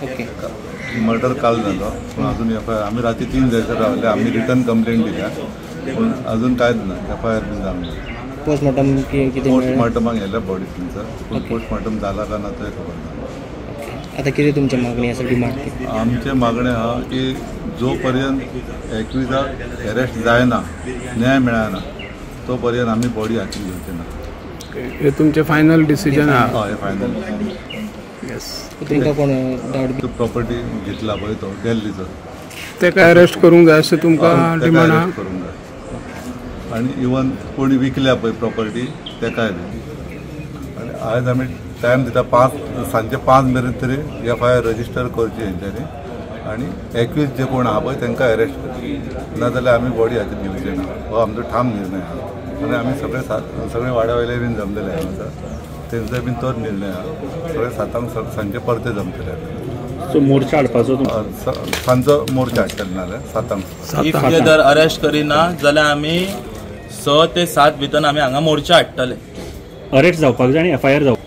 Okay. Murder काल जालो पूण अजून एफ I R. आमी राती 3 जायसर रावले. आमी रिटर्न कंप्लेंट दिल्या पूण अजून कांयच ना, एफ I R बीन जावंक ना. पोस्टमॉर्टम कितें मेळ्ळें? पोस्टमार्टमाक गेल्या बॉडी थंयसर पूण पोस्टमार्टम जाला काय ना तें खबर ना. ओके, आतां कितें तुमची मागणी आसा, डिमांड कितें? आमचें मागणें आहा की जो पर्यंत एक्युजाक अरेस्ट जायना, न्याय मेळना, तो पर्यंत आमी बॉडी हातीन घेवचे ना. हे तुमचे फायनल डिसिजन आहा? हय, फायनल. येस. तुमकां कोण डावट? तो प्रॉपर्टी घेतला पळय तो दिल्लीचो, तेका अरेस्ट करूंक जाय अशें तुमकां तेका डिमांड आहा? अरेस्ट करूंक जाय आनी इवन कोणी विकल्या पळय प्रॉपर्टी तेकाय बी. आनी आयज आमी टायम दिता 5, सांजचे 5 मेरेन तरी एफ I R register करची हेंच्यांनी आनी एक्यूज जे कोण आहा पळय तांकां अरेस्ट करची, नाजाल्यार आमी बॉडी हातीन घेवचे ना. हो आमचो ठाम निर्णय आहा. आनी आमी सगळे सगळे वाड्या वयले बीन जमलेले आसा, तेंचोय बीन तोच निर्णय आहा. सगळे 7 सांजचे परते जमतले आमी. सो मोर्चा हाडपाचो? सांजचो मोर्चा हाडटले नाजाल्यार 7. If ते जर अरेस्ट करिना जाल्यार आमी 6 ते 7 भितर आमी हांगा मोर्चा हाडटले. अरेस्ट जावपाक जाय आनी एफआयआर जावपाक.